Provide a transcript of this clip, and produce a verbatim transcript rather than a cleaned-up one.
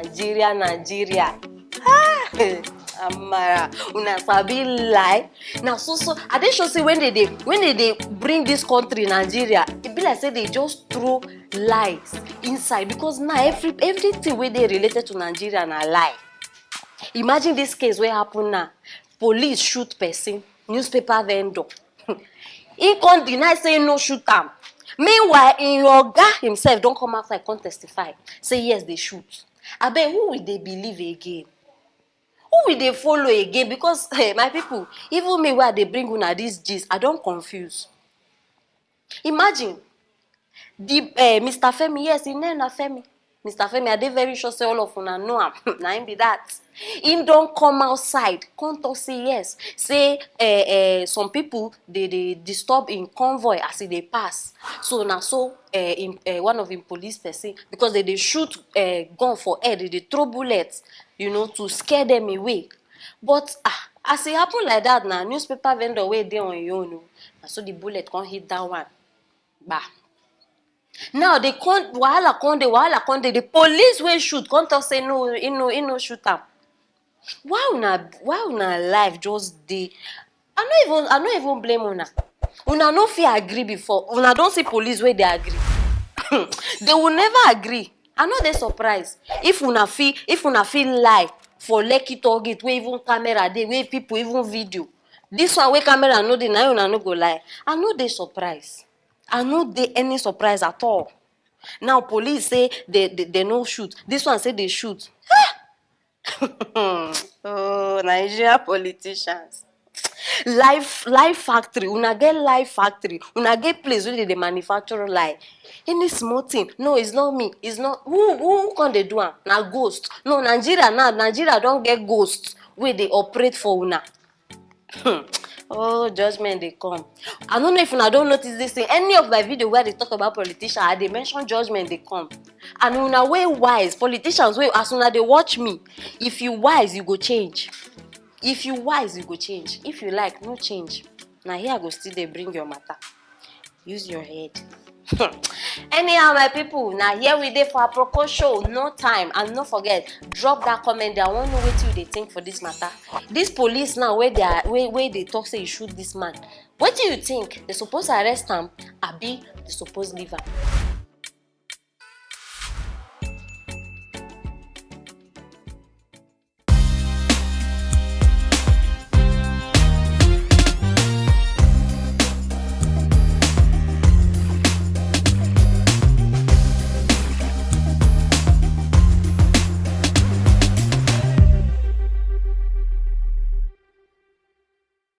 Nigeria, Nigeria. Ah! Amara, una sabi lie. Na so so, I dey sure say when they dey, when they dey bring this country Nigeria, e be like say they just throw lies inside, because now every, everything wey dey related to Nigeria na lie. Imagine this case wey happen now. Police shoot person, newspaper vendor. He come deny say he no shoot am. Meanwhile, im oga himself don come outside come testify say yes, they shoot. Abeg, who we dey believe again? Who we dey follow again? Because, hey, my people, even me wey I dey bring una this gist, I don confuse. Imagine, the, eh, Mister Femi, yes, him name na Femi. Mister Femi, I dey very sure say all of una know am. Na him be that. Him don come outside, come talk say yes, say, eh, eh, some people dey, dey disturb im convoy as e dey pass. So na so, eh, im, eh, one of im police person, because they dey shoot, eh, gun for air, they dey throw bullets, you know, to scare them away. But, ah, as e happen like that, na newspaper vendor wey dey on im own o, na so the bullet come hit that one. Bah. Now they come, wahala come dey, wahala come dey. The police wey shoot come talk say no, he no, he no shoot am. Why una, why una life just dey? I no even, I no even blame una. Una no fit agree before. Una don see police wey dey agree. They will never agree. I no dey surprised if una fit, if una fit lie for Lekki toll gate wey even camera dey, wey people even video. This one wey camera no dey, na una no go lie. I no dey surprised. I no dey any surprise at all. Now police say they, they, they no shoot. This one say they shoot. Oh, Nigeria politicians. Life, life factory. Una get life factory. Una get place where they manufacture lie. Any small thing. No, it's not me. It's not. Who, who, who can they do am? Na ghost. No, Nigeria now. Nigeria don get ghost wey dey operate for una. Hmm. Oh, judgment dey come. I don't know if una don notice this thing. Any of my video where they talk about politician, I dey mention judgment dey come. And una wey wise, politicians wey, as una dey watch me, if you wise, you go change. If you wise, you go change. If you like, no change. Na here I go still dey bring your matter. Use your head. Anyhow, my people, na here we dey for Aproko show. No time, and no forget, drop that comment there. I wan know wetin you dey think for this matter. This police now, wey they are, wey, wey they talk say you shoot this man. Wetin you think? They suppose arrest am, abi they suppose leave am?